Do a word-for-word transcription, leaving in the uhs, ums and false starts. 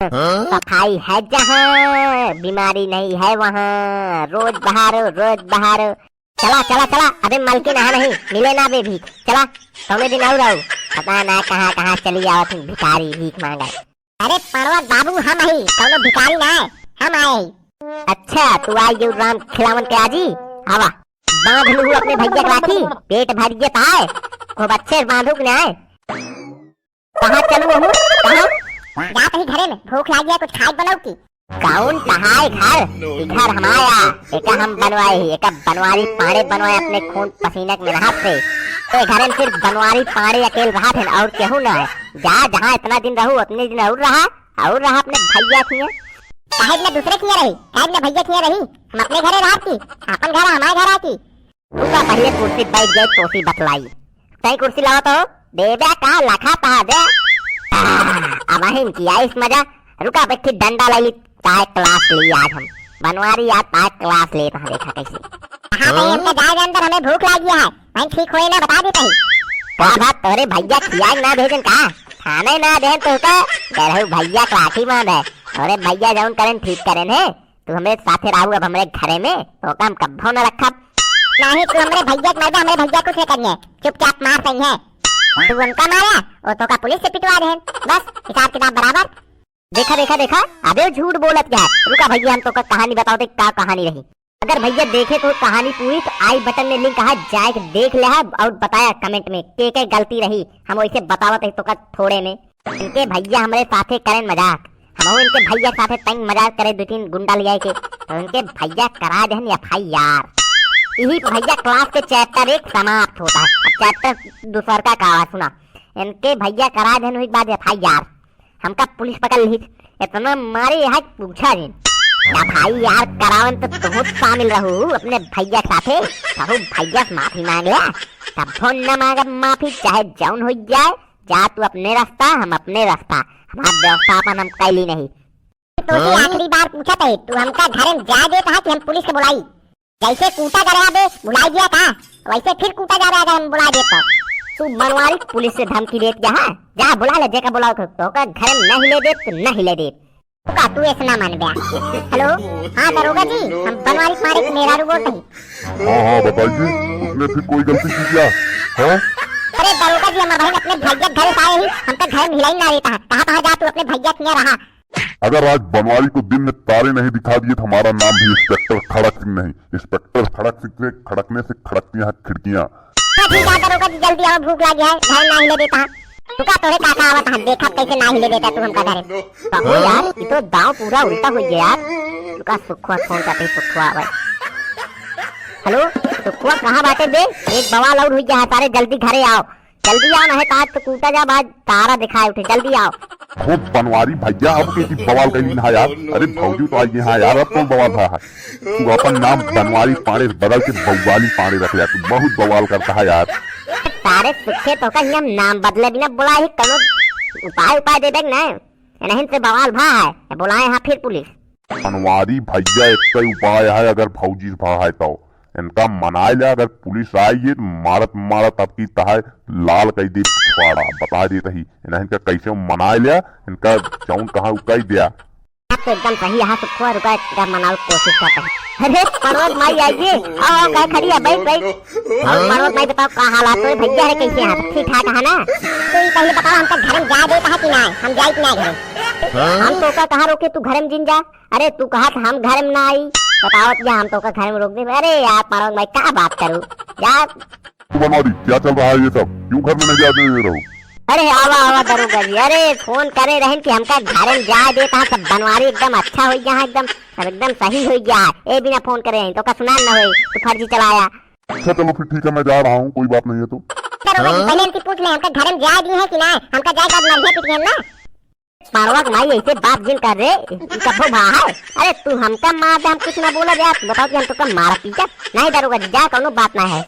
सफाई है जहाँ, बीमारी नहीं है वहाँ। रोज बहारो, रोज बहारो। चला, चला, चला, अबे मलकिन अहा नहीं, मिले ना बे भीख। चला, कौनो दिन और आऊ। पता ना कहाँ, कहाँ चली आवत हैं भिखारी भीख मांगे। अरे पड़वा बाबू, हम ही, कौनो भिखारी ना है, हम आए ही। अच्छा, तू आई जो राम खिलावन के आजी, आवा। बांध लू अपने भैया के राखी, पेट भर गया है, खूब अच्छे से बांधू के ना है। कहाँ चलू हमू? कहाँ? जात ही घरे में, भूख लागी है, कुछ खाए बनाऊ की? कौन तहाय घर? ई घर हमाया, एका हम बनवाए ही, एका बनवारी पाड़े बनवाए अपने खून पसीना के मेहनत से। ए घरे में सिर्फ बनवारी पाड़े अकेल रहत हैं और केहू ना है। जा जहाँ इतना दिन रहू, उतने दिन और रहा, और रहा अपने भैया किए। काहे बिना दूसरे किए रही? काहे बिना भैया किए रही? हम अपने घरे रहत की, अपन घर हमारे घर आती। रुका, पहिले कुर्सी बैठ जाए, तोसी बतलाई। तई कुर्सी लावा तो, देबे का लखा पहा दे। आह, अब अहिन की आइस मजा। रुका, बैठी डंडा लाई ली, ताय क्लास ली आज हम। बनवारी आज ताय क्लास लेत हैं, देखा कैसे। हाँ, भाई, हमका जाए दे अंदर, हमें भूख लागी है। भाई, ठीक होए ना, बता देते ही। का बात, तोरे भैया खियाए ना भेजन का? खाने ना देन तो का? कह रहू भैया के लाठी बांध है। तोरे भैया जौन करेन ठीक करेन है। तू हमरे साथे रहू अब हमरे घरे में, तोका हम कब्बो न रखब। नहीं, तू हमरे भैया के मरबे, हमरे भैया कुछ न करिए, चुपचाप मार सही है। तू उनका मारा, वो तोका पुलिस से पिटवा देहन, बस हिसाब किताब बराबर। देखा, देखा, देखा, अबे झूठ बोलत क्या है? रुका भैया, हम तोका कहानी बताओ थे, का कहानी रही। अगर भैया देखे तो कहानी पूरी, तो आई बटन में लिंक है, जाए के देख ले है और बताया कमेंट में के के गलती रही, हम वैसे बतावत है तोका थोड़े में। इनके भैया हमरे साथे करेन मजाक, हमहू इनके भैया के साथे तंग मजाक करे, दो तीन गुंडा ले आए के, तो इनके भैया करा देहन एफ आई आर। यही भैया क्लास के चैप्टर एक समाप्त होता है। अब चैप्टर दूसर का का हुआ सुना, इनके भैया करा देहन हुई बाद एफ आई आर। हमका पुलिस पकड़ ली, इतना मारे यहाँ पूछा जिन। एफ आई आर करावन तो तुहू शामिल रहू अपने भैया के साथे, कहू भैया से माफी मांग ले, तब न मांगब माफी, चाहे जौन हो जाए। जा तू अपने रास्ता, हम अपने रास्ता, हमार व्यवस्थापन हम कैली नहीं। तो हाँ? आखिरी बार पूछत है, तू हमका घर में जाए देत है कि हम पुलिस के बुलाई? जैसे कूटा करे बे, बुलाई दिया का? वैसे फिर कूटा जा रहा है अगर हम बुला देत तो। तू बनवारी पुलिस से धमकी देत जा, हाँ? जा बुला ले, जेका बुलाओ तो, तोका घर में नहीं ले देत, तो नहीं ले देत। का तू ऐसा ना मान बे। हेलो, हाँ दरोगा जी, हम बनवारी पाड़े के मेहरारू बोलत ही। हाँ, हाँ, बताइए, उसने फिर कोई गलती की क्या? हाँ? अरे दरोगा जी, हम भाई अपने भैया के घर से आए ही, हमका घर में हिलाई ना देता है। कहाँ, कहाँ जा तू अपने भैया के यहाँ रहा? अगर आज बनवारी को दिन में तारे नहीं दिखा दिए तो हमारा नाम भी इंस्पेक्टर खड़क सिंह नहीं। इंस्पेक्टर खड़क सिंह से खड़कने से खड़कती हैं खिड़कियाँ। हाँ ठीक है दरोगा जी, जल्दी आओ, भूख लगी है, घर ना हिले देता। तू का तोरे काका आवत है, देखा कैसे ना हिले देता तू हमका घर। बाबू यार, ये तो दांव पूरा उल्टा हो गया यार। तू का सुखवा फोन करते, सुखवा आवे। हेलो, सुखवा कहाँ बाटे बे? एक बवाल और हो गया है, सारे जल्दी घरे आओ, जल्दी आओ, नहीं तो आज तो कूटा जा, आज तारा दिखाए उठे, जल्दी आओ। हो बनवारी भैया, अब कैसी बवाल कैली ना यार। अरे भौजी तो आई है यार, अब कौन बवाल भा है? तू अपन नाम बनवारी पांड़े से बदल के बवाली पांड़े रख लिया, तू बहुत बवाल करता है यार। सारे सुखे तो का ही हम नाम बदले बिना बोला ही, कौनो उपाय, उपाय दे देख ना, नहीं से बवाल भा है, बोलाए हाँ फिर पुलिस। बनवारी भैया, एक ही उपाय है, अगर भौजी से भा है तो इनका मनाए ले, अगर पुलिस आई है तो मारत मारत आपकी तहाय लाल कई दे पिछवाड़ा, बता देत ही। इन्हें इनका कैसे मनाए ले, इनका जौन कहा उ कई दिया। बात तो एकदम सही है, सुखवा रुका, इनका मनावे के कोशिश करता है। अरे पड़वत माई आइए, आओ, आओ, कहे खड़ी है, बैठ, बैठ। और पड़वत माई बताओ का हालात है भैया, है कैसे हैं, ठीक ठाक है ना? तो ये पहले बताओ हमका घर में जाए देता है कि ना, हम जाए कि ना घर? हम तो का कहाँ रोके, तू घर में जिन जा। अरे तू कहा था हम घर में ना आई, बताओ या हम तो का घर में रोक दे। अरे यार पारंग भाई, का बात करूँ यार। तू बनवारी, क्या चल रहा है ये सब? क्यों घर में नहीं जाने दे रहे हो? अरे आवा, आवा दरोगा जी, अरे फोन करे रहन कि हमका घर में जाए देता है, सब बनवारी एकदम अच्छा हो गया है, एकदम, सब एकदम सही हो गया है। ए बिना फोन करे रहन तो का सुनान ना होई, तू फर्जी चलाया। अच्छा चलो फिर ठीक है, मैं जा रहा हूँ, कोई बात नहीं है तो। दरोगा जी, पहले हमसे पूछ ले, हमका घर में जाए दी है कि ना, हमका जाए बाद मर गया पिटियन ना। पारवा के माई ऐसे बात जिन कर रे, ई कब्बो भा है? अरे तू हमका मार दे, हम कुछ ना बोला यार, बताओ कि हम तो कम मारा पीटा? नहीं दरोगा जी, जा, कौनो बात ना है।